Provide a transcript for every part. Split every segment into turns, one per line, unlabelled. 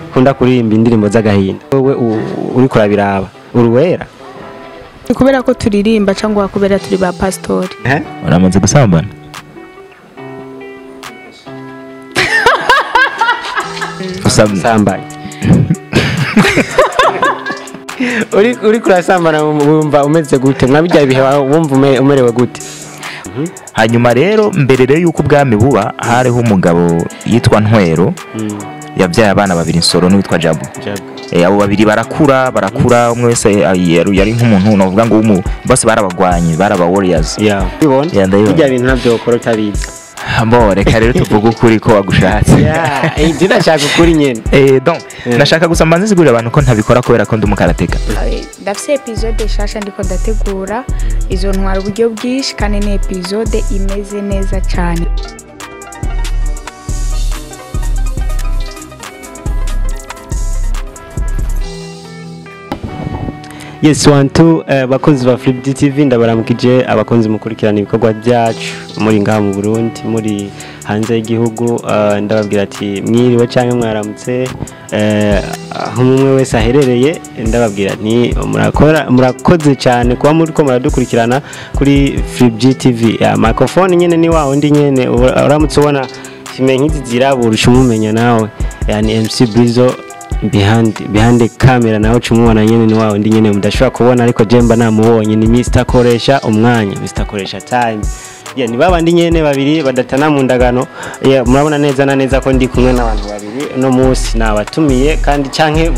Ukunda kuririmba indirimbo z'agahinda. Wewe uri kurabiraba uruwera
kubera ko turirimba cyangwa kubera turi ba pastori?
Uramaze gusambana?
Usambanye. Uri kurasambana wumva umeze gute? Mwabijya ibihe wumva umerewe gute?
Hanyuma rero mbere rero yuko ubwami buba hariho umugabo yitwa Ntwero yabyaye abana babiri, Nsoro n'uwitwa Jabu. Abo babiri barakura umwe wese yari nk'umuntu navuga ngo bose barabagwanye, baraba warriors.
Ubibona? Bijya bintu ntabyo ukora utabizi.
Bo reka rero tuvuge ukuri ko wagushatse.
Yeah, ndashaka ukuri nyene.
Donc nashaka gusa mbanze sigurira abantu ko ntabikora kubera ko ndi umukarateka.
Ndafise episode shasha ndiko ndategura izo ntwara uburyo bwinshi kandi ni episode imeze neza cyane.
Yes, 1 2 bakunzi ba Flip TV ndabaramukije, abakunzi mukurikirana ibikorwa byacu muri ngaha mu Burundi, muri hanze y'igihugu, ndababwira ati mwiriwe cyangwa mwaramutse, aho umwe wese aherereye ndababwira nti murakoze cyane kuba muri ko muradukurikirana kuri Flip TV. Ya microphone nyene ni wa undi nyene uramutse ubona filme nk'izi zirabura umumenya nawe, yani MC Brizo behind camera nawe cumubona nyene ni wawe ndi nyene mudashobora kubona, ariko jemba namubonye ni Mr Koresha umwanya, Mr Koresha time. Yeah, ni babandi nyene babiri badatana mu ndagano. Yeah, murabona neza na neza ko ndi kumwe n'abantu babiri no munsi nabatumiye kandi canke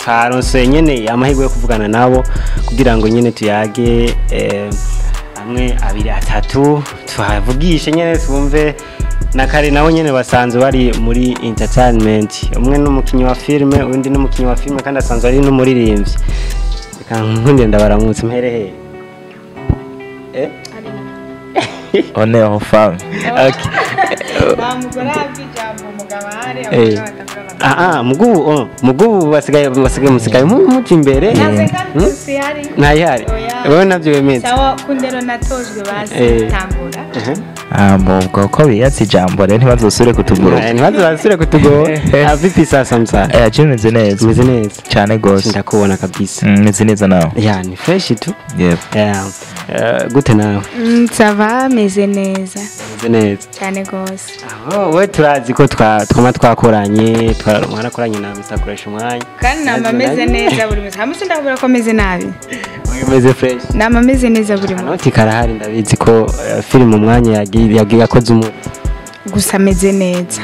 taronse nyene amahirwe yo kuvugana nabo kugira ngo nyene tuyage amwe abiri atatu tuhavugishe nyene twumve na kare nabo nyene basanzwe bari muri entertainment. Umwe n'umukinyi wa filme, undi n'umukinyi wa filme kandi asanzwe ari n'umuririmbyi. Reka nkunde ndabaramutse mperehe.
Honneur aux femmes.
Okay. Mugubu basigaye musigaye muti imbere. Ntayihari. Wewe navyo wemeze.
Sawa kundero natojwe basi tangura.
Ubwo ko biyatse ijambo rero ntibazosubire kutugora.
Ntibazosubire kutugora. Vipi sasa msa?
Je meze neza.
Meze neza.
Cyane gose.
Ndakubona kabisa.
Meze neza nawe.
Ya ni fresh tu.
Yep.
Gute nawe?
Ça va, meze neza.
Meze neza.
Cyane gose.
Aho we turazi ko twama twakoranye, twarakoranye na Mr Koresha umwanya.
Kandi nama meze neza buri munsi. Hamwe ndakubura ko meze nabi.
Meze fresh.
Nama meze neza buri munsi.
Noti karahari ndabizi ko film umwanya yagiye yakoze umuntu.
Gusa meze neza.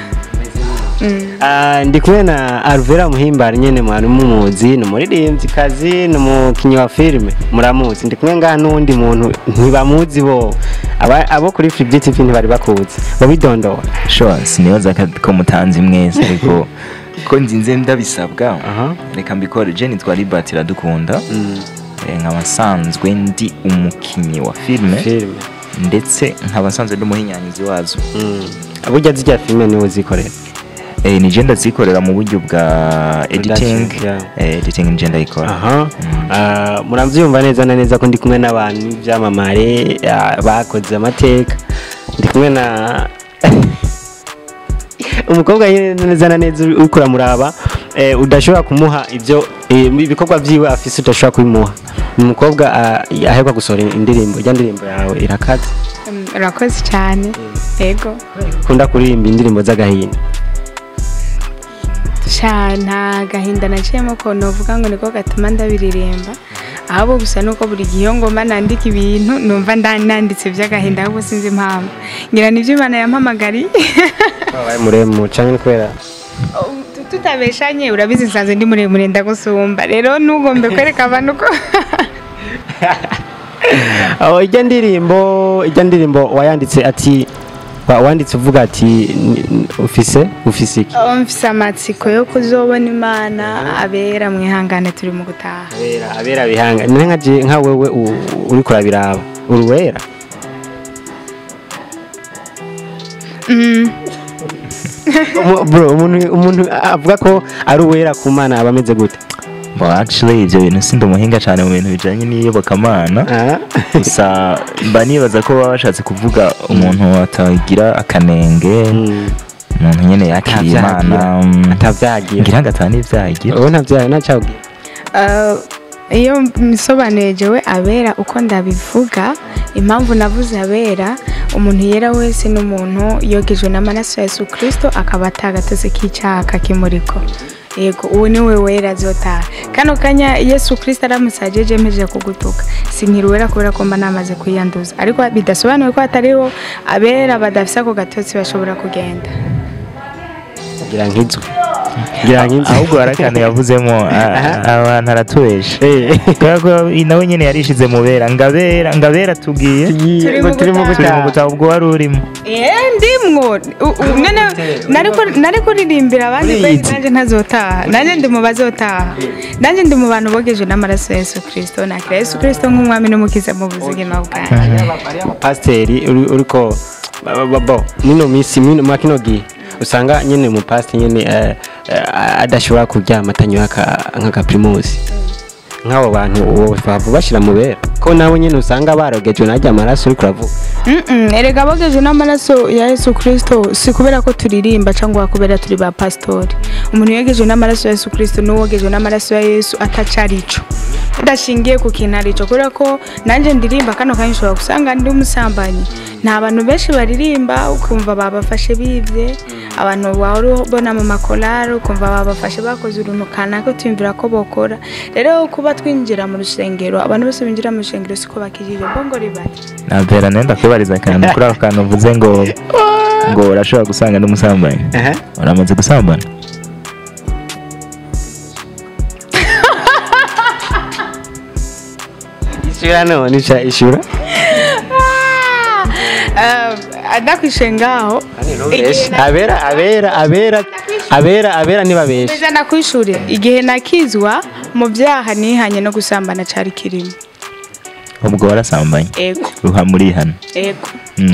Ndi kumwe na Alvera Muhimbare nyene mwari mumuzi, ni umuririmbyi kazi, ni umukinyi wa filme muramuzi. Ndi kumwe ngaha n'undi muntu ntibamuzi bo abo kuri Flip TV ntibari bakuzi babidondora.
Sure, sinibaza ko mutanzi mwese ariko ko nzinze ndabisabwa. Reka mbikore. Je nitwa Libert Iradukunda, nkaba nsanzwe ndi umukinyi wa filme ndetse nkaba nsanzwe ndi umuhinyanyuzi wazo.
Burya zijya filme niwe zikorera?
Ni je ndazikorera mu buryo bwa editing. Editing ni je ndayikora.
Muravyumva neza na neza ko ndi kumwe n'abantu byamamare bakoze amateka. Ndi kumwe na umukobwa neza na neza uriko muraba, udashobora kumuha ibyo ibikorwa byiwe afise, udashobora kubimuha. Ni umukobwa aheruka gusohora indirimbo, ijya ndirimbo yawe irakaze.
Urakoze cyane. Yego.
Ukunda kuririmba indirimbo z'agahinda?
Nta gahinda naciyemo ko novuga ngo niko gatuma ndabiririmba, ahubwo gusa nuko buri gihe ngomba nandika ibintu numva nanditse by'agahinda, ahubwo sinzi impamvu ngira nivyo Imana yampamagariye.
Wabaye muremu canke kubera
tutabeshanye? Urabizi nsanzwe ndi muremure ndagusumba, rero ntugombe kwereka abantu ko
ijya ndirimbo wayanditse ati wanditse uvuga ati ufise iki?
Mfise amatsiko yo kuzobona Imana, abera mwihangane turi mu gutaha.
Abera bihangane nka wewe uri kurabiraba uruwera. Bro, umuntu avuga ko ari uwera ku Mana aba ameze gute?
Well, actually ibyo bintu sindi umuhinga cyane mu bintu bijanye n'iyobokamana. Gusa mba nibaza ko baba bashatse kuvuga umuntu atagira akanenge, Umuntu nyene yakiriye Imana.
Atavyagira.
Ngira ngo atanivyagira.
Wowe ntavyagira, ntacawugira.
Iyo nsobanuye jewe abera uko ndabivuga, impamvu navuze abera, umuntu yera wese ni umuntu yogejwe n'amaraso ya Yesu Kristo, akaba atagatose k'icyaha kakimuriko. Yego, uwo ni we wera azotaha. Kano kanya Yesu Kristo aramutse ajeje mpejeje kugutuka, sinkiri uwera kubera ko mba namaze kwiyanduza, ariko bidasobanuye ko hatariho abera badafise ako gatotsi bashobora kugenda.
Ngira nk'izo, ngira nk'izo.
Ahubwo hari akantu yavuzemo, abantu aratubesha, kubera ko nawe nyene yarishize mu bera, ngabera ngabera tugiye.
Turi mu
turi mu
gutaha.
Turi mu gutaha, ubwo wari urimo.
Ndimwo. Nari kuririmbira abandi
Uriyizi.
Kweli nanjye ntazotaha, nanjye ndi mu bazotaha, nanjye ndi mu bantu bogejwe n'amaraso ya Yesu Kristo, nakira Yesu Kristo nk'umwami n'umukiza mu buzima bwanjye.
Pasiteri uriko bo mino minsi mino mwa kino gihe usanga nyene umupasiteri nyene adashobora kuryama atanywa nk'aka Primus, nk'abo bantu uwo bavu bashira mu bera ko nabo nyene usanga barogejwe najya amaraso uriko uravuga.
Erega bogejwe n'amaraso ya Yesu Kristo si kubera ko turirimba cyangwa kubera turi ba pastori. Umuntu yogejwe n'amaraso ya Yesu Kristo n'uwogejwe n'amaraso ya Yesu atacarico, udashingiye ku kintu arico, kubera ko nanjye ndirimba kano kanya ushobora gusanga ndi umusambanyi. Nta bantu benshi baririmba ukumva babafashe bibye, abantu wahora ubona mu makorari ukumva babafashe bakoze uruntu kanaka utiyumvira ko bokora. Rero kuba twinjira mu rusengero, abantu bose binjira mu rusengero siko bakijije bongo ribari.
Nabera nenda kwibariza akantu kuri ako kantu uvuze ngo urashobora gusanga n'umusambanyi. Uramaze gusambana?
Ishura none, ishura.
Ndakwishe ngaho.
Abera abera abera abera abera ntibabeshe.
Neza nakwishure, igihe nakizwa mu byaha nihanye no gusambana cari kirimo.
Ubwo warasambanye?
Ego.
Uha muri hano?
Ego.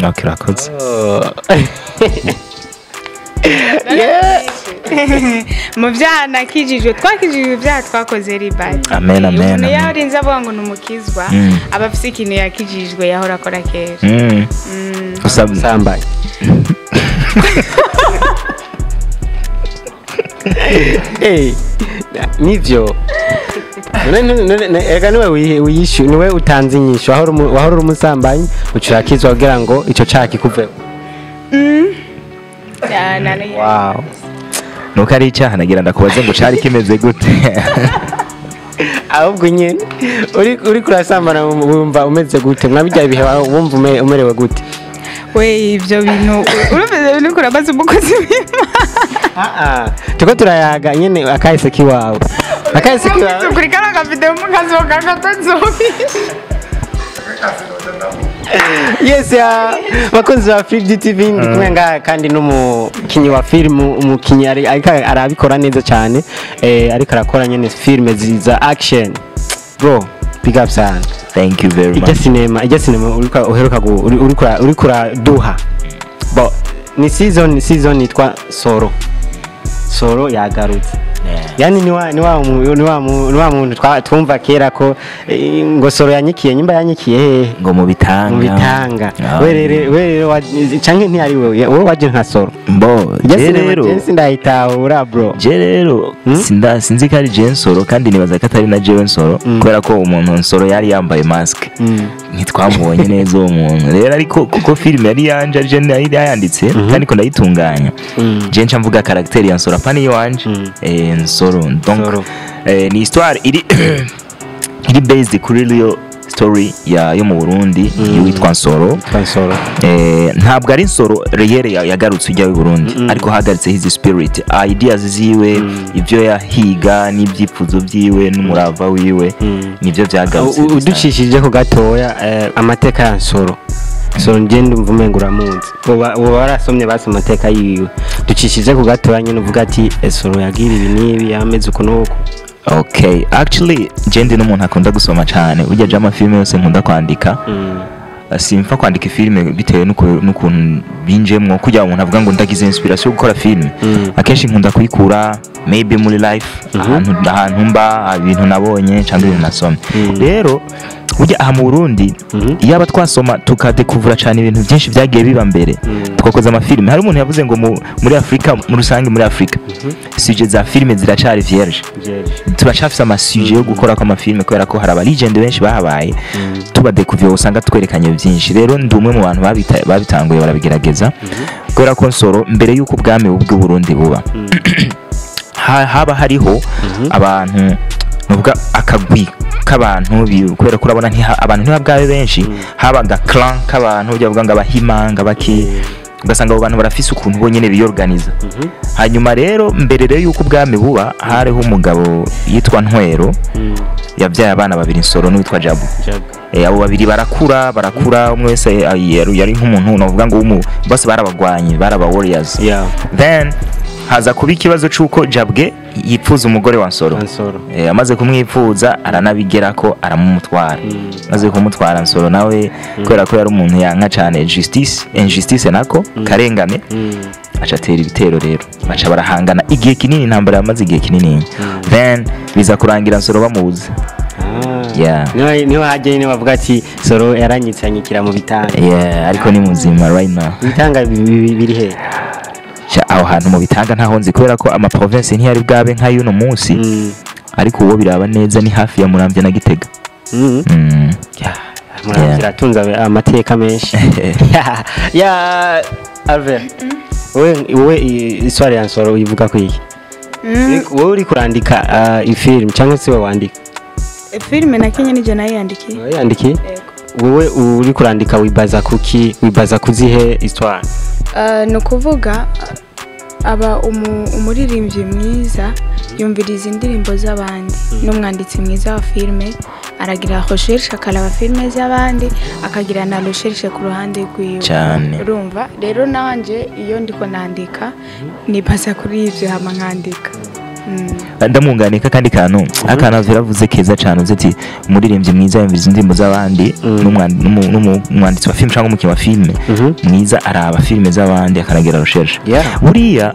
Okay, urakoze.
Mu byaha nakijijwe, twakijijwe ibyaha twakoze ribari.
Amen, amen,
Umuntu
amen.
yarinze avuga ngo ni umukizwa, aba afise ikintu yakijijwe yahora akora kera.
Sambanye. Nivyo. None ega niwe wiyishu, niwe utanze inyishu, wahora uri umusambanyi ucurakizwa kugira ngo ico caha kikuveho. Wow.
Nuko ari icyaha nagira ndakubaze ngo cari kimeze gute?
Ahubwo nyene uri kurasambana wumva umeze gute? Mwabijya ibihe wumva umerewe gute?
We ibyo bintu urumva ibintu kurabaza umukozi w'Imana.
Tuko turayaga nyene akahise kiwawe. Akahise kiwawe.
Kuri kano ka video mukazoka katazobisha.
Yes, ya bakunzi ba Flip TV, ndi kumwe ngaha kandi n'umukinyi wa film, umukinyi ariko arabikora neza cyane, ariko arakora nyene film za action. Bro, big up sana.
Thank you very
Ijya
much.
Cinema, ijya cinema uriko uheruka uriko uraduha. Bo ni season yitwa Soro. Soro yagarutse. Yani ni wa muntu twumva kera ko ngo Soro yanyikiye, nyimba yanyikiye hehe?
Ngo mu bitanga.
Mu bitanga. We rero canke ntiyari wewe, wowe waje nka Soro.
Mbo
je rero je sindahitahura bro.
Je rero sinzi ko ari je Nsoro, kandi nibaza ko atari na jewe Nsoro, kubera ko umuntu Nsoro yari yambaye mask, ntitwamubonye neza uwo muntu rero, ariko kuko filime yari yanje ari je yari yayanditse kandi ko ndayitunganya, je nca mvuga caractère ya Nsoro apana iwanje, Nsoro donc ni histoire iri based kuri real story ya yo mu Burundi yitwa Nsoro.
Nsoro.
Ntabwo ari Nsoro reyere yagarutse ujya i Burundi, ariko hagaritse his spirit, ideas ziwe, ibyo yahiga n'ibyifuzo byiwe n'umurava wiwe, nibyo byagarutse.
Uducishije ko gatoya, amateka ya Nsoro. Nsoro nje ndumva umengo uramuzi, uba warasomye basi amateka yiwe, ducishije ku gatoya nyine uvuga ati Nsoro yagira ibi n'ibi, yameze uku n'uku.
Okay, actually je ndi n'umuntu akunda gusoma cyane, burya je amafilme yose nkunda kwandika, simfa kwandika filime bitewe n'ukuntu binjemwo, kugira umuntu avuga ngo ndagize inspiration yo gukora filime, akenshi nkunda kuyikura maybe muri life, ahantu mba, ibintu nabonye cyangwa ibintu nasomye. Rero Burya aha mu Burundi, iyaba twasoma tukadekuvura cyane ibintu byinshi byagiye biba mbere, twakoze amafilime. Hari umuntu yavuze ngo muri Afurika muri rusange, muri Afurika sujet za filime ziracari vierge. Turacafise amasujet yo gukora kw'amafilime, kubera ko hari abalegend benshi bahabaye. Tubadekuviye usanga twerekanye byinshi. Rero ndi umwe mu bantu babitanguye barabigerageza, kubera ko Nsoro, mbere y'uko ubwami bw'u Burundi buba, haba hariho abantu, nuvuga akagwi k'abantu, kubera ko urabona abantu ntibabwabe benshi. Habaga clan k'abantu bavuga ngo abahima, ngo abaki, ugasanga abo bantu barafise ukuntu bonyene biyorganiza. Hanyuma rero, mbere rero y'uko ubwami buba, hariho umugabo yitwa Ntwero, yabyaye abana babiri, Nsoro n'uwitwa Jabu. Abo babiri barakura, barakura, umwe wese yari nk'umuntu navuga ngo bose barabagwanyi, baraba warriors. Then haza kuba ikibazo c'uko Jabwe yipfuza umugore wa Nsoro.
Nsoro.
Amaze kumwipfuza aranabigerako, aramumutwara. Amaze kumutwara, Nsoro nawe, kubera ko yari umuntu yanka cane justice, injustice nako karengane, aca atera ibitero. Rero baca barahangana igihe kinini, intambara yamaze igihe kinini. Then biza kurangira Nsoro bamubuze. Yeah.
Niho hajya nyine bavuga ati Soro yaranyitsanyikira mu bitanga.
Yeah, ariko ni muzima right now.
Ibitanga biri he?
Sha, aho hantu mu bitanga ntaho nzi, kubera ko ama province ntiyari bwabe nk'ay'uno munsi. Ariko uwo biraba neza ni hafi ya Muramvya na Gitega.
Ya, Muramvya iratunze amateka menshi. Ya Albert, wowe histoire ya Nsoro uyivuga ku iki? Wowe uri kurandika ifilm cyangwa se wowe wandika?
Filime na Kenya nije nayiyandikiye.
Wowe yandikiye?
Yego.
Wowe uri kurandika wibaza kuki, wibaza kuzihe histoire?
Ni ukuvuga aba umuririmbyi mwiza yumviriza indirimbo z'abandi, n'umwanditsi mwiza wa filime aragira recherche, akaraba filime z'abandi, akagira na recherche ku ruhande rwiwe.
Cyane.
Urumva rero nanje iyo ndiko nandika nibaza kuri ivyo, hama nkandika.
Ndamwunganika kandi kantu, akantu aviravuze keza cyane, uzi ati umuririmbyi mwiza yumviriza indirimbo z'abandi, n'umwanditsi wa filime cyangwa umukinnyi wa filime mwiza araba filime z'abandi akanagira recherche. Buriya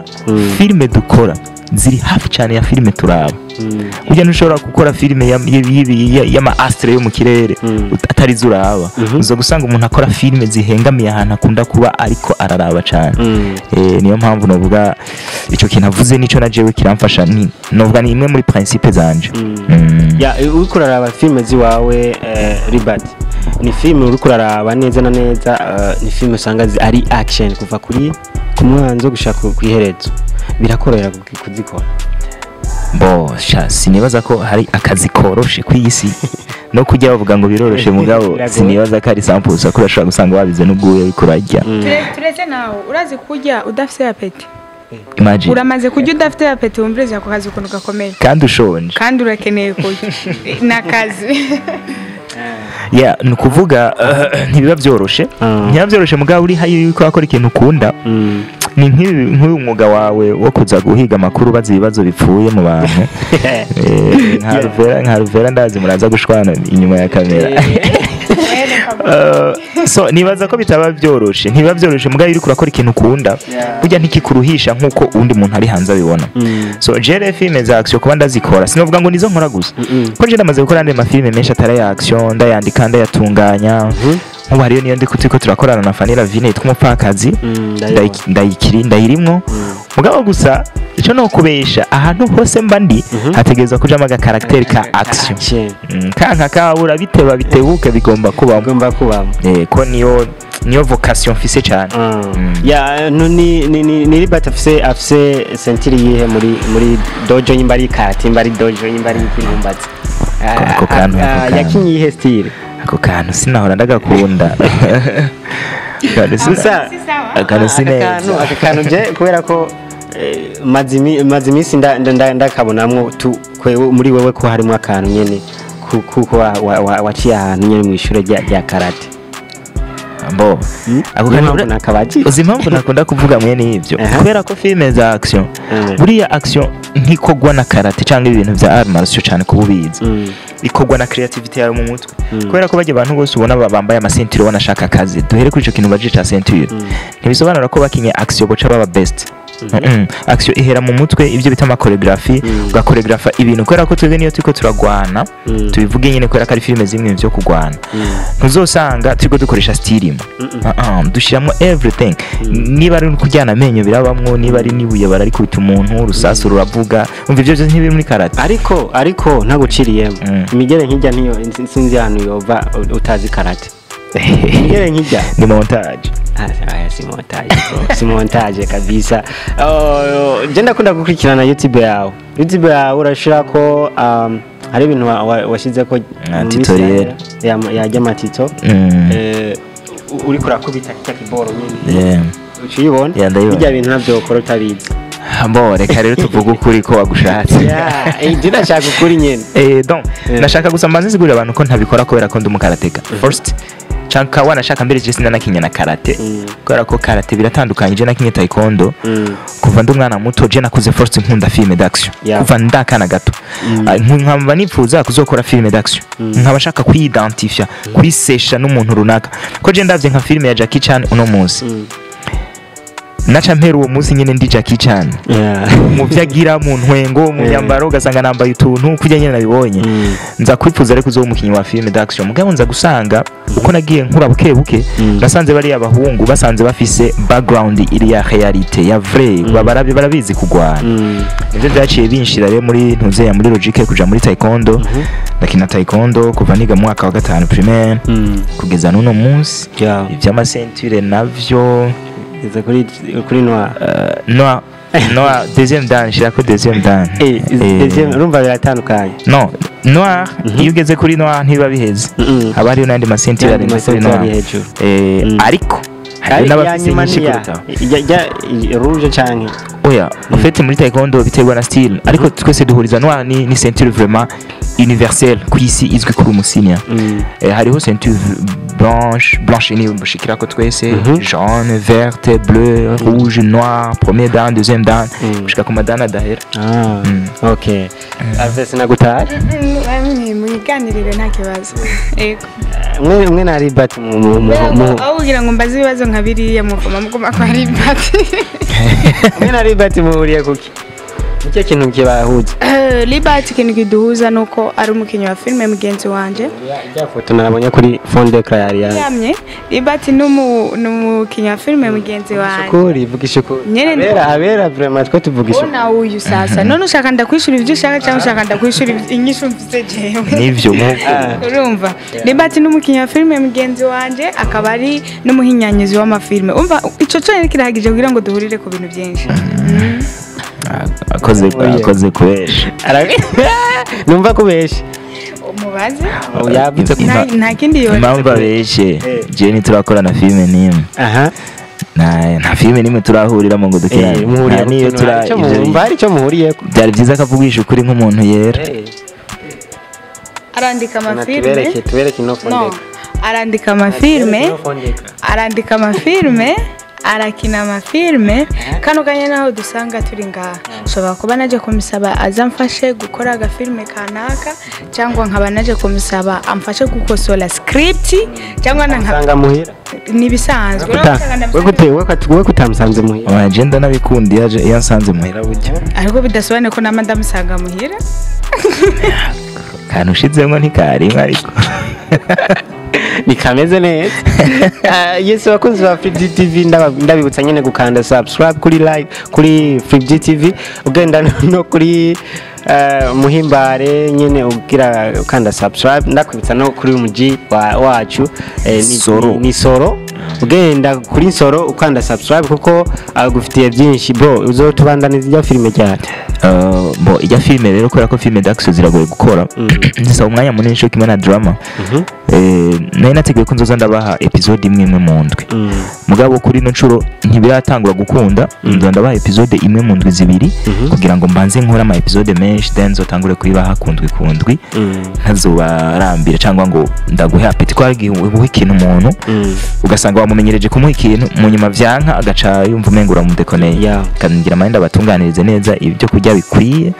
filime dukora ziri hafi cyane ya filime turaba. Burya ntushobora gukora filime y'ama astre yo mu kirere atari zo uraba. Uza gusanga umuntu akora filime zihengamiye ahantu akunda kuba, ariko araraba cyane. Niyo mpamvu novuga ico kintu avuze nico na jewe kiramfasha, ni novuga ni imwe muri principe zanje.
Ya, uriko uraraba filime ziwawe, Libert, ni filime uriko uraraba neza na neza, ni filime usanga ari action kuva kuri ku mwanzo gushaka ku iherezo. Birakorohera kuzikora?
Bo sha, sinibaza ko hari akazi koroshe ku isi, no kujya bavuga ngo biroroshe, mugabo
Biragoye.
sinibaza ko ari sample, ko urashobora gusanga wabize n'ubwuya uriko urarya.
Turetse nawe, urazi kurya udafite appétit?
Imagine.
Uramaze kurya udafite appétit, wumviriza ako kazi ukuntu gakomeye.
Kandi ushonje.
Kandi urakeneye kurya, ni akazi.
Yeah, ni ukuvuga ntibiba byoroshe. Ntibiba byoroshe, mugabo uri hayo yuko akora ikintu ukunda, ni nk'uyu mwuga wawe wo kuza guhiga amakuru, baza ibibazo bipfuye mu bantu. Nka Ruvera, nka Ruvera, ndazi muraza gushwana inyuma ya kamera. So nibaza ko bitaba byoroshe, ntibiba byoroshe, mugabo iyo uriko urakora ikintu ukunda, burya ntikikuruhisha nk'uko undi muntu ari hanze abibona. So jere filime za action kuba ndazikora, sinovuga ngo nizo nkora gusa, ko je ndamaze gukora andi mafilime menshi atari aya action, ndayandika, ndayatunganya. Nk'ubu hariyo niyo ndi turiko turakorana na Fanny Lavine yitwa Umupfakazi.
Ndayibona.
Ndayikiri, ndayirimwo. Mugabo gusa icyo no kubesha, ahantu hose mba ndi hategerezwa kujamo agacaractère ka action.
Action.
Kanka kabura biteba bitebuke bigomba kubamo.
Ugomba kubamo.
Ko niyo vocation mfise cyane.
Ya, no ni Libert afise ceinture yihe muri dojo, nyimba ari karate, nyimba ari dojo, nyimba ari ikintumbatsi?
Ako kantu, ako kantu.
Yakinye iyihe style?
Ako kantu sinahora ndagakunda. Kantu
Gusa
akantu si
aka
neza.
Aka kantu je kubera ko maze iminsi ndakabonamwo muri wewe ko harimo akantu nyene kuko waciye ahantu nyene mu ishure rya karate.
Bo, ako
Niyo
kantu
mpamvu nakabaji.
Uzi impamvu nakunda kuvuga mwene ivyo? Kubera ko filime za action, buriya action ntikogwa na karate cyangwa ibintu vya art martial cyane kuba ubizi, ikorwa na creativity yawe mu mutwe. Kubera ko bajya abantu bose ubona bambaye amaceinture, banashaka akazi, duhere kuri ico kintu baje ca ceinture, ntibisobanura ko bakinye action boca baba best. Action ihera mu mutwe, ibyo bita ama choreography, ugakoregrafa ibintu, kubera ko twebwe niyo turiko turagwana, tubivuge nyine kubera ko ari filime zimwe byo kugwana, ntuzosanga turiko dukoresha style imwe. Dushyiramo everything. Niba ari kuryana amenyo birabamwo, niba ari n'ibuye bararikubita umuntu, urusasu ruravuga. Umva, ibyo byose ntibiri muri karate.
Ariko ntaguciriyemo, imigere nk'ijya ntiyo sinzi ahantu yova utazi karate, imigere nk'ijya.
Ni montage.
Aya si montage bro, si montage kabisa. Oh, je ndakunda gukurikirana YouTube yawe. YouTube yawe urashirako hari ibintu washizeko mu minsi
Tutorial.
yajya amatito. Uriko urakubita kirya kiboro nyene, uciyibona?
Yeah, ndayibona.
Bijya bintu ntabyo ukora utabizi.
Bo reka rero tuvuge ukuri ko wagushatse.
Yeah, je ndashaka ukuri nyene.
Donc nashaka gusa mbanze nsigurira abantu ko ntabikora kubera ko ndi umukarateka first, canka wanashaka mbere je sinanakinye na karate, kubera ko karate biratandukanye. Je nakinye taekwondo kuva ndi umwana muto. Je nakuze first nkunda film d'action kuva ndakana gato. Nkaba nifuza kuzokora film d'action, nkaba nshaka kwiyidentifia, kwisesha n'umuntu runaka, ko je ndavye nka film ya Jackie Chan uno munsi, naca mpera uwo munsi nyene ndi Jackie Chan mu vyo agira, mu ntwengo, mu myambaro, ugasanga nambaye utuntu kurya nyene nabibonye. Nza kwifuza ariko uzoba umukinyi wa film d'action, mugabo nza gusanga uko nagiye nkura buke buke, nasanze bariya abahungu basanze bafise background iri ya réalité ya vrai, barabizi kugwana. Nivyo vyaciye binshira rero muri ntuzeya, muri logique kuja muri taekwondo. Ndakina taekwondo kuva niga mu mwaka wa gatanu primaire kugeza n'uno munsi. Ivy'ama ceinture navyo,
Iza kuri noir.
Noir, noir, deuxième dan, nshirako deuxième dan.
Deuxième, urumva biratandukanye.
No, noir, iyo ugeze kuri noir ntibiba biheze, haba hariho n'andi ma ceinture
Yandi
arenze kuri
ma ceinture ari
noir.
hejuru.
Ariko hariho n'abafise
nyuma
nyinshi
ni ya
kurutaho.
ya rouge canke?
Oya, en fait muri taekwondo biterwa na style, ariko twese duhuriza noir ni ceinture vraiment universelle ku isi, izwi kuri umusinya. Hariho ceinture blanche, blanche ni bushikirako twese, jaune, verte, bleu, rouge, noir, premier dan, deuxième dan, gushika ku madana adahera.
Ah, okay. Alves, nagutaye.
Mwiganirire, nta kibazo. Yego.
Mwe na Libert mu
Aho kugira ngo mbaze ibibazo nka biriya muvuma muguma kwa Libert.
Mwe na Libert muhuriye kuki? Nicyo kintu kibahuza.
Libert, ikintu kiduhuza ni uko ari umukinnyi wa filime mugenzi wanje.
Rya foto narabonye kuri fond d'écran yari ya
Yamye Libert ni umukinnyi wa filime mugenzi wanje.
Shukuri, vuga ishukuri.
Nyene
Abera vraiment twe tuvuga ishukuri.
Ubona uyu sasa, none ushaka ndakwishura ibyo ushaka cyangwa ushaka ndakwishura inyishu mfise jewe?
Nivyo mu
Urumva, Libert ni umukinnyi wa filime mugenzi wanje, akaba ari n'umuhinyanyizi w'amafilime. Umva, ico cyonyine kirahagije kugira ngo duhurire ku bintu byinshi.
Akoze
Oye.
Akoze kubesha.
Numva kubesha.
Umubaze.
Yavuze ko
Nta kindi yora.
Impamvu abeshe, jewe ntiturakorana filime n'imwe. Nta filime n'imwe turahuriramo ngo dukinane.
Muhuriye
Nta niyo
ku kintu,
tura
hari icyo
ivyo
mwumva, hari icyo muhuriyeko.
Byari byiza ko avugisha ukuri nk'umuntu yera.
Arandika amafilime.
Tubereke ino fond
No,
d'écran.
arandika amafilime.
Ino fond d'écran.
Arandika amafilime, arakina amafilime. Kano kanya naho dusanga turi ngaha, nshobora kuba naje kumusaba aza amfashe gukora agafilime kanaka, cyangwa nkaba naje kumusaba amfashe gukosora script, cyangwa na
Usanga muhira.
Ni ibisanzwe.
We kutamusanze muhira.
Oya, je ndanabikunda iyo iyo ansanze muhira burya.
Ariko bidasobanuye ko nama ndamusanga muhira.
Kantu ushizemwo ntikarimwe ariko.
Nikameze neza. Yes, bakunzi ba Free TV, ndabibutsa nyene gukanda subscribe kuri like kuri Free TV, ugenda no kuri Muhimbare nyene ugira ukanda subscribe. Ndakwibutsa no kuri umuji wacu,
Soro.
Ni Soro. Ugenda kuri Soro ukanda subscribe kuko agufitiye byinshi. Bro, uzotubandaniza ijya filime cyane?
Bo ijya filime rero, kubera ko filime d'action ziragoye gukora, zisaba umwanya munini cyo kimwe na drama, nari nateguye ko nzoza ndabaha episode imwe imwe mu ndwi. Mugabo kuri ino nshuro ntibiratangura gukunda. Nzoza ndabaha episode imwe mu ndwi 2 kugira ngo mbanze nkore ama episode menshi, then nzotangure kuyibaha ku ndwi ku ndwi, ntazobarambira cyangwa ngo ndaguhe appétit, ko hari igihe uha ikintu umuntu ugasanga wamumenyereje kumuha ikintu, mu nyuma vyanka agaca yumva umengo uramudekoneye. Kangira amahenda abatunganirize neza ibyo kurya bikwiye,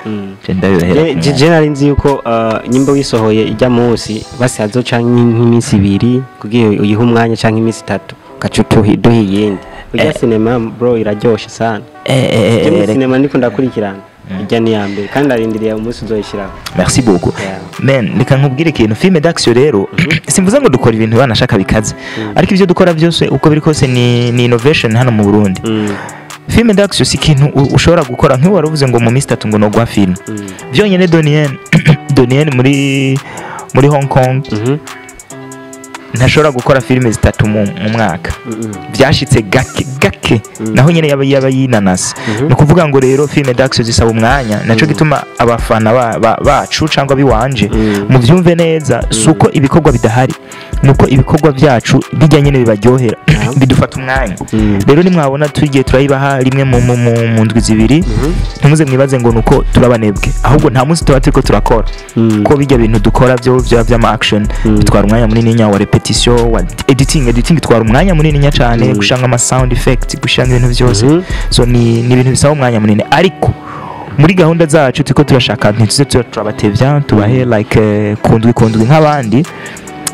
je ndabibahera ku mwanya.
Je nari nzi yuko nyimba wisohoye ijya munsi basi hazoca nk'iminsi 2 kugira uyihe umwanya, canke iminsi 3 ugaca duha iyindi. Urya sinema bro iraryoshe sana. Muri sinema ndiko ndakurikirana ijya ni ya mbere, kandi arindiriye umunsi uzoyishyiraho.
Merci beaucoup. Men, reka nkubwire ikintu. Film d'action rero, simvuze ngo dukora ibintu banashaka bikaze, ariko ibyo dukora byose uko biri kose ni innovation hano mu Burundi. Film d'action si ikintu ushobora gukora nk'iyo wari uvuze ngo mu minsi 3 ngo nogwa film. Byonyine Donnie muri Hong Kong ntashobora gukora filime 3 mu mwaka. Byashitse gake gake, naho nyene yaba yinanasi. Ni ukuvuga ngo rero filime d'action zisaba umwanya, naco gituma abafana bacu cyangwa biwanje muvyumve neza, suko ibikorwa bidahari, nuko ibikorwa byacu bijya nyene bibaryohera bidufata umwanya. Rero nimwabona tugiye turayibaha rimwe mu ndwi 2, ntimuze mwibaze ngo nuko turabanebwe, ahubwo nta munsi tuba turiko turakora, ko bijya bintu dukora byo by'ama action bitwara umwanya munini nya wa repetition, wa editing itwara umwanya munini nya cyane, gushanga ama sound effect, gushanga ibintu byose. So ni ibintu bisaba umwanya munini, ariko muri gahunda zacu turiko turashaka ntituze turabatevya, tubahe like kundwi nk'abandi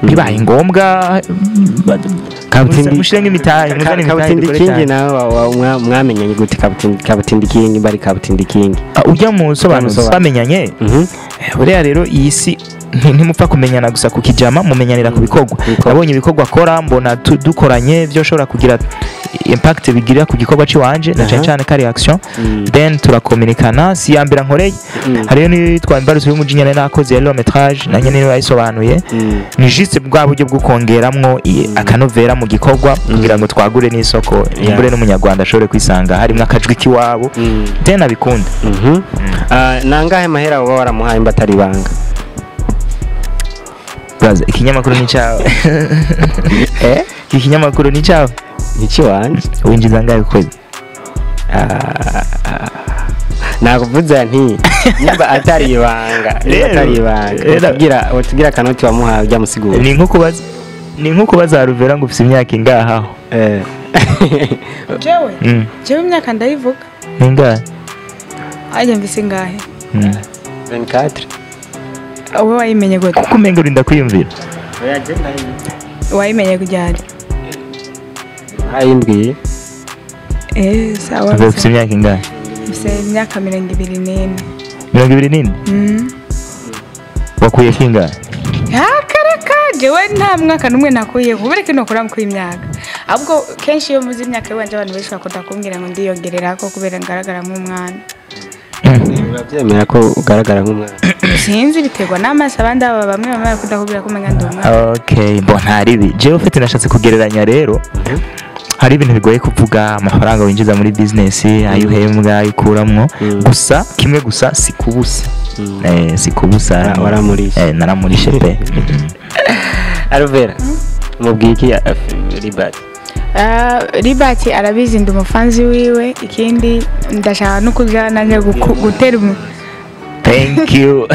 bibaye ngombwa. Mushirenge imitahe, muzane imitahe.
Kabutindi King nawe mwamenyanye gute? Kabutindi King bari Kabutindi King
ujya mu sobanuzi bamenyanye. Buriya rero iyi si ntimupfa kumenyana gusa ku kijama, mumenyanira ku bikorwa. Nabonye ibikorwa akora, mbona dukoranye byo shobora kugira impact bigira ku gikorwa ciwanje, na cyane cyane ka reaction, then turakominikana. Si ya mbere nkoreye, hariyo n'itwa imbarutso y'umujinya nakoze ya long metrage, na nyene niyo yayisobanuye. Ni juste bwa buryo bwo kongeramwo akanovera mu gikorwa kugira ngo twagure n'isoko, imbure n'umunyarwanda ashobore kwisanga harimo akajwi kiwabo, then abikunda.
Nangahe mahera uba waramuhaye imbatari banga?
Braza, ikinyamakuru ni cyawe. Ikinyamakuru ni cyawe.
Niki wanje?
Winjiza ngahe kwezi?
Nakuvuza nti nimba atari ibanga, utugira kanoti wamuhaye ujya musigura.
Ni nko kubaza Ruvera ngo ufite imyaka ingaha aho.
Jewe? Jewe imyaka ndayivuga.
Ningahe?
Ajye mvise ingahe?
24.
Wowe wayimenye gute?
Kuko umenga urinda kwiyumvira.
Oya je ndayimenye.
Wayimenye kujyari?
Ayimbwiye.
Sawa.
Ufite imyaka ingahe?
Mfite imyaka 24.
24? Wakuye kingahe?
Karaka, jewe nta mwaka numwe nakuye, kubereke no kora mkuye imyaka. Ahubwo kenshi iyo muzi imyaka yanje abantu benshi bakunda kumbwira ngo ndiyongerera ko kubera ngaragara nk'umwana.
Urabyemera ko ugaragara nk'umwana?
Sinzi, biterwa n'amaso abandi aba bamwe bakunda kubwira ko umenga ndi umwana.
Okay, bon ntaribi. Jewe ufite nashatse kugereranya rero. Hari ibintu bigoye kuvuga, amafaranga winjiza muri business, ayo uhembwa, ayo ukuramwo. Gusa kimwe gusa si kubusa. Si kubusa.
Waramurishe.
Naramurishe pe.
Alvera, mubwiye iki Libert?
Libert arabizi ndi umufanzi wiwe, ikindi ndashaka no kuja nanjye gutera.
Thank you.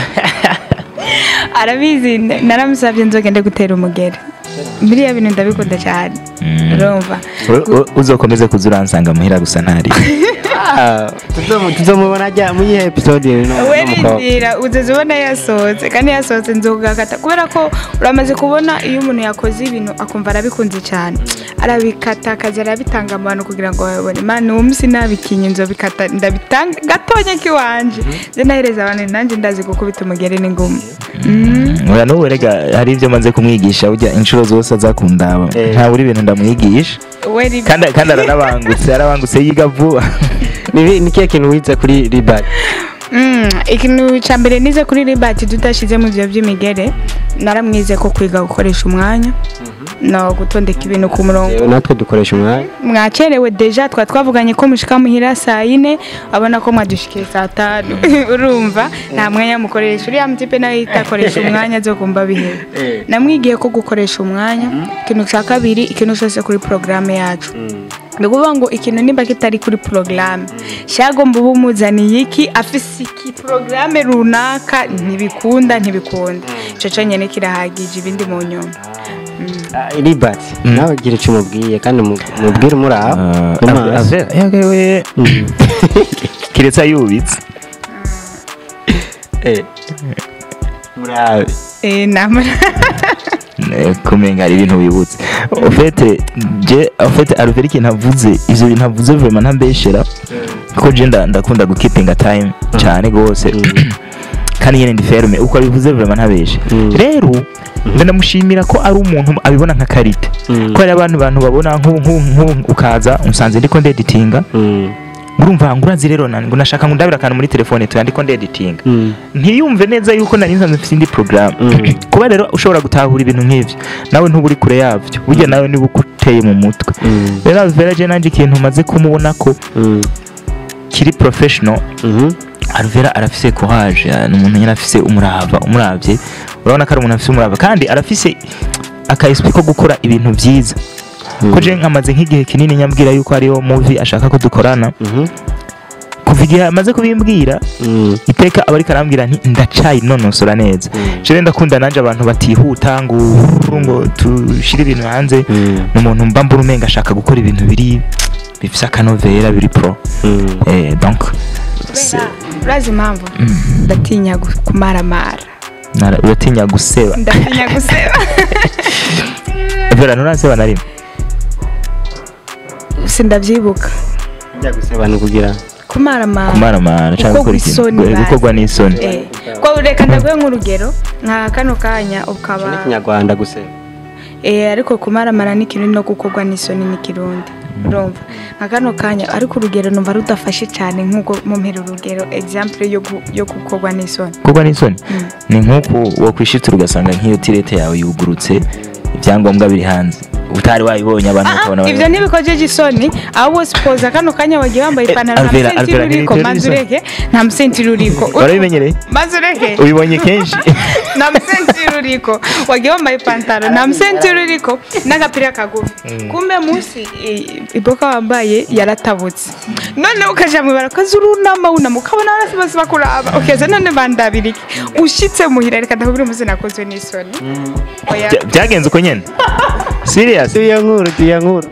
Arabizi naramusabye nzogende gutera umugere. Biriya bintu ndabikunda cyane. Urumva
uzokomeze kuzuransanga muhira gusa ntari.
Tuzomubona ajya muri episode no
werindira uzazubona yasohotse, kandi yasohotse nzogakata, kubera ko uramaze kubona iyo umuntu yakoze ibintu akumva arabikunze cyane, arabikata akaza arabitanga abantu kugira ngo babone. Mana uwo munsi nabikinye nzobikata ndabitanga gatonya kiwanje, nze nahereza abantu, nanjye ndazi gukubita umugere n'ingumi.
Oya n'ubu rega hari ibyo maze kumwigisha, ujya inshuro zose azakundaba nta buri bintu ndamwigisha, kandi aranabangutse yiga vuba.
Ni kihe kintu wize kuri Libert?
Ikintu cya mbere nize kuri Libert tudashize mu byo by'imigere, naramwize ko kwiga gukoresha umwanya no gutondeka ibintu ku murongo.
Natwe dukoresha umwanya.
Mwacerewe deja, twavuganye ko mushika muhira saa 4, abona ko mwadushikiye saa 5. Urumva nta mwanya mukoresha. Uriya mutipe nawe itakoresha umwanya zo kumba bihera. Namwigiye ko gukoresha umwanya. Ikintu cya kabiri, ikintu cyose kuri programme yacu. Ndikuvuga ngo ikintu nimba kitari kuri programme, cyagomba ubu muzaniye iki, afise iki programme runaka, ntibikunda. Ico conyene kirahagije, ibindi mu nyuma.
Libert, nawe gira icyo umubwiye kandi umubwire umuraba.
Kiretse yubitse.
Murabe.
Namara.
Kumenga hari ibintu wibutse. Ofete je ofete Alvera ikintu avuze, ivyo bintu avuze vraiment ntambeshera. Ko je ndakunda gukeepinga time cyane gose, kandi nyene ndi ferme uko abivuze, vraiment ntabeshe. Rero ndanamushimira ko ari umuntu abibona nka qualité, ko hari abantu babona nk'ubu ukaza unsanze ndiko ndeditinga, urumva ngo urazi rero ngo nashaka ngo ndabira akantu muri telefone tuya ndiko ndeditinga, ntiyumve neza yuko nari nsanzwe mfite indi programme. Kuba rero ushobora gutahura ibintu nk'ivyo, nawe ntuba uri kure yavyo, burya nawe niba ukuteye mu mutwe. Rero Alvera, je nanje ikintu maze kumubona ko kiri professional, Alvera arafise courage, ni umuntu nyine afise umurava. Umuravye urabona ko ari umuntu afise umurava, kandi arafise aka esprit ko gukora ibintu vyiza, ko je nkamaze nk'igihe kinini nyambwira yuko hariho movie ashaka ko dukorana. Kuva igihe amaze kubimbwira, iteka aba ariko arambwira nti ndacayinonosora neza. Jewe ndakunda nanje abantu batihuta ngo tushire ibintu hanze. Ni umuntu mba mbura umenga ashaka gukora ibintu biri bifise akanovera, biri pro. Donc
Urazi impamvu? Ndatinya kumaramara.
Uratinya guseba?
Ndatinya guseba.
Vera, nturaseba na rimwe?
Sindabyibuka.
Njya guseba ni ukugira
Kumaramara.
Kumaramara cyangwa
Gukorwa
gukora ikintu
isoni basi.
Gukorwa n'isoni.
Ko reka ndaguhe nk'urugero, nka kano kanya ukaba
N'ikinyarwanda guseba.
Ariko kumaramara n'ikirundi, no gukorwa n'isoni n'ikirundi. Urumva nka kano kanya, ariko urugero numva rudafashe cyane nk'uko mumpera urugero, example yo gukorwa n'isoni.
Gukorwa n'isoni ni nk'uku wokwishitira ugasanga nk'iyo tirete yawe yugurutse, ibyangombwa biri hanze, utari wayibonye, abantu bakabona.
Ibyo ntibikojeje isoni, ahubwo sipoza kano kanya wagiye wambaye ipantaro nta
Alvera,
musentire
Alvera,
uriko.
ntibitera
Maze
isoni.
ureke, nta musentire uriko.
Warabimenyereye?
Maze ureke.
Ubibonye kenshi.
Nta musentire uriko, wagiye wambaye ipantaro nta musentire uriko n'agapira kagufi, kumbe munsi iboka wambaye yaratabutse, none ukaja mwibara ukaza urunama, wunama, ukabona barasi bose bakuraba, ukeza none bandabira iki ushitse muhira? Reka ndakubwira umunsi nakozwe n'isoni. Oya.
Byagenze uko nyene, serious?
Iyo nkuru, iyo nkuru.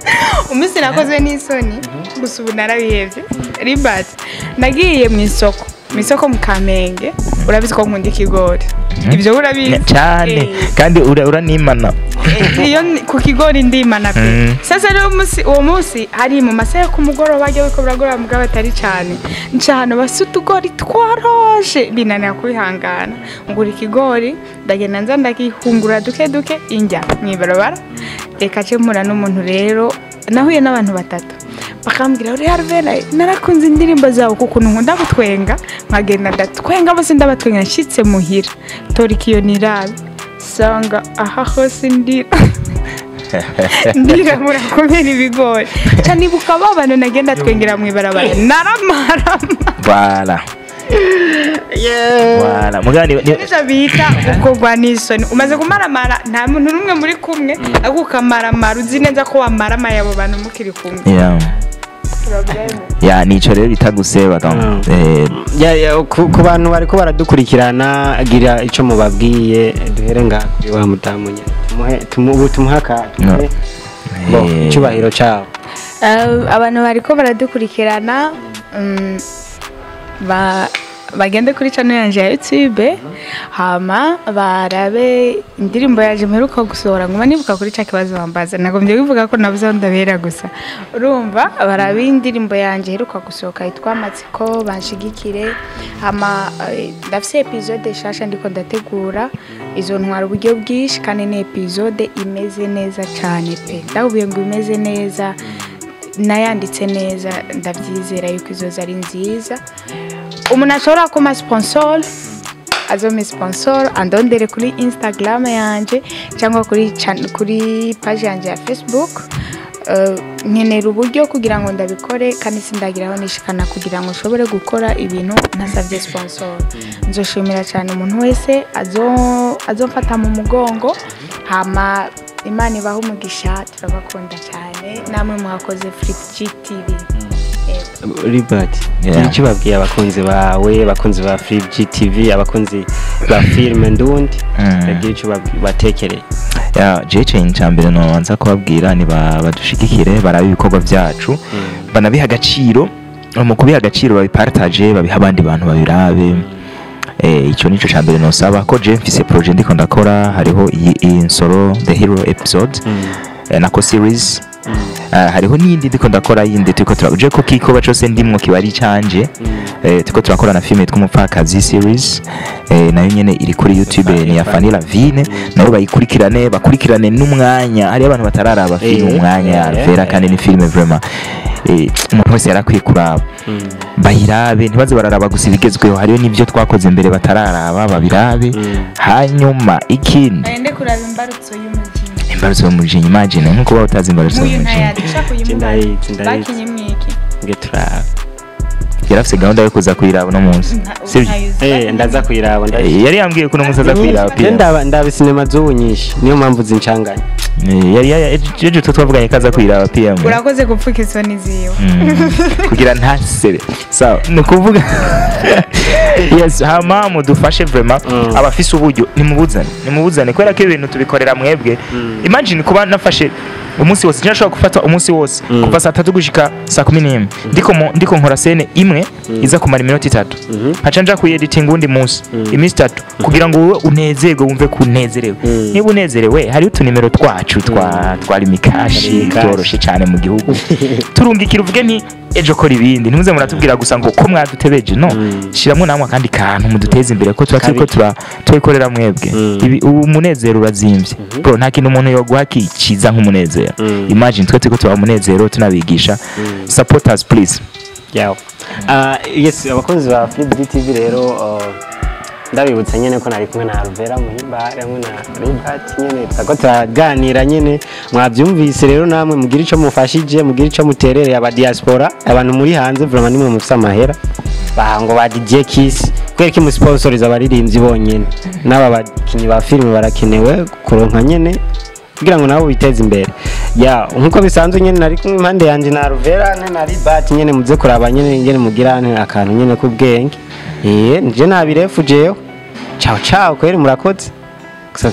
Umunsi nakozwe n'isoni, gusa ubu narabihevye ribat, nagiye mu isoko, mu isoko mu Kamenge. Urabizi ko nkunda ikigori, ibyo urabizi.
Cyane. Kandi uranimana.
Iyo ku kigori ndimana pe. Sasa rero uwo munsi hari mu masaha yo ku mugoroba, ajya wiko buragoroba mugabo atari cyane, nca ahantu basa utugori twaroshe, binanira kubihangana, ngura ikigori, ndagenda nza ndagihungura duke duke, injya mw'ibarabara, reka ce mpura n'umuntu. Rero nahuye n'abantu batatu bakambwira: "Uri Alvera, narakunze indirimbo zawe kuko nkunda gutwenga." Nkagenda ndatwenga, bose ndabatwenga. Nshitse muhira, tora ikiyo nirabe, sanga aha hose ndira, ndiramura kubera ibigori. Ca nibuka ba bantu nagenda twengera mw'ibarabara, naramarama.
Voilà, voilà, mugani
Ivyo bita gukorwa n'isoni, umaze kumaramara nta muntu n'umwe muri kumwe, ariko ukamaramara uzi neza ko wamaramaye abo bantu mukiri kumwe.
Yeah, nico rero bita guseba, donc.
Ya, ku bantu bariko baradukurikirana, gira ico mubabwiye. Duhere ngaha kuri wa mudamu nyene, tumuhe ubu tumuhe tumuhe bo icyubahiro cabo.
Abantu bariko baradukurikirana, bagende kuri channel yanje ya YouTube, hama barabe indirimbo yaje mperuka gusohora. Nguma nibuka kuri ca kibazo bambaza, nagombye kuvuga ko nabuze aho ndabera gusa. Urumva, barabe indirimbo yanje iheruka gusohoka yitwa Amatsiko, banshigikire. Hama ndafise episode shasha ndiko ndategura, izo ntwara uburyo bwinshi, kandi ni episode imeze neza cane pe. Ndakubwiye ngo imeze neza, nayanditse neza, ndabyizera yuko izoza ari nziza. Umuntu ashobora kuma sponsor, azome sponsor, andondere kuri Instagram yanje cyangwa kuri page yanje ya Facebook. Nkenera uburyo kugira ngo ndabikore, kandi sindagiraho nishikana kugira ngo nshobore gukora ibintu ntasabye sponsor. Nzoshimira cyane umuntu wese azomfata mu mugongo. Hama Imana ibahe umugisha, turabakunda cyane, namwe mwakoze Flip GTV. Yego.
Libert,
Yeah.
icyo babwiye abakunzi bawe, abakunzi ba Flip GTV, abakunzi ba filime ndundi, bagira icyo batekereye.
Ya, jewe ikintu cya mbere nobanza kubabwira ni badushigikire, barabe ibikorwa byacu, banabiha agaciro. Mu kubiha agaciro, babipartage, babiha abandi bantu babirabe. Icyo nico cya mbere nosaba, ko je mfise projet ndiko ndakora. Hariho iyi Nsoro the Hero episode, nako series. Hariho n'iyindi ndiko ndakora, yindi turiko turaje ko kikoba cose ndimwo kiba ari canje. Turiko turakora na filime yitwa Umupfakazi series, nayo nyene iri kuri YouTube, ni ya Fanny Lavine, nayo bayikurikirane, bakurikirane n'umwanya. Hariyo abantu batararaba filime umwanya ya Alvera, kandi ni filime vraiment umuntu wese yarakwiye kuraba. Bayirabe, ntibaze bararaba gusa ibigezweho, hariyo n'ibyo twakoze mbere batararaba, babirabe. Hanyuma ikindi,
Bagende kuraba Imbarutso y'Umujinya.
Imbarutso y'Umujinya, imagine nkuko waba utazi Imbarutso
Nk'uyu
y'Umujinya.
ntayazi, ushaka uyimubaze.
Ndayizi, ndayizi.
Bakinye mwiki?
Nge turaba.
Yarafise gahunda yo kuza kuyiraba uno munsi, sibyo?
Ntayuzi.
Ndaza kuyiraba, ndayizi.
Yari yambwiye ko uno munsi aza kuyiraba.
Je
Pia.
ndaba sinema z'ubu nyinshi, niyo mpamvu zincanganya.
Yari ejo twavuganye ko aza kuyiraba PM.
Urakoze gupfuka isoni ziwe.
Kugira ntasebe, sawa, ni ukuvuga yes. Hama mudufashe vraiment, abafise uburyo nimubuzane, nimubuzane, kubera ko ibintu tubikorera mwebwe. Imagine kuba nafashe umunsi wose, nshobora gufata umunsi wose kuva saa 3 gushika saa 11, ndiko nkora scène imwe iza kumara iminota 3, nkaca nja kuyi-editing uwundi munsi, iminsi 3, kugira ngo wowe unezerwe, wumve ko unezerewe. Niba unezerewe, hariho utunimero twacu twa Lumicash,
Lumicash.
tworoshe cyane mu gihugu, turungikira uvuge nti ejo kora ibindi. Ntimuze muratubwira gusa ngo ko mwadutebeje, no shiramwo namwe akandi kantu muduteze imbere, ko tuba turiko turikorera mwebwe. Ibi ubu munezero urazimvye bro, nta kintu umuntu yoguha kiza nk'umunezero. Imagine twe turiko tubaha umunezero, tunabigisha. Support us please.
Yawe. Yes, abakunzi ba Flip TV rero, ndabibutsa nyene ko nari kumwe na Alvera Muhimbare hamwe na Ribat nyene, twako turaganira nyene, mwabyumvise. Rero namwe mugira ico mufashije, mugira ico muterereye aba diaspora, abantu muri hanze, vraiment nimwe mufise amahera ba ngo ba DJ Kiss, kubera ko musponsoriza abaririmbyi bonyene, n'aba bakinyi ba filime barakenewe kuronka nyene kugira ngo nabo biteze imbere. Ya, nkuko bisanzwe nyene, nari kumwe impande yanje na Alvera na Ribat nyene. Muze kuraba nyene nyene, mugirane akantu nyene k'ubwenge. Nje nabirefu jewe. Ciao ciao, kweri murakoze. Gusa.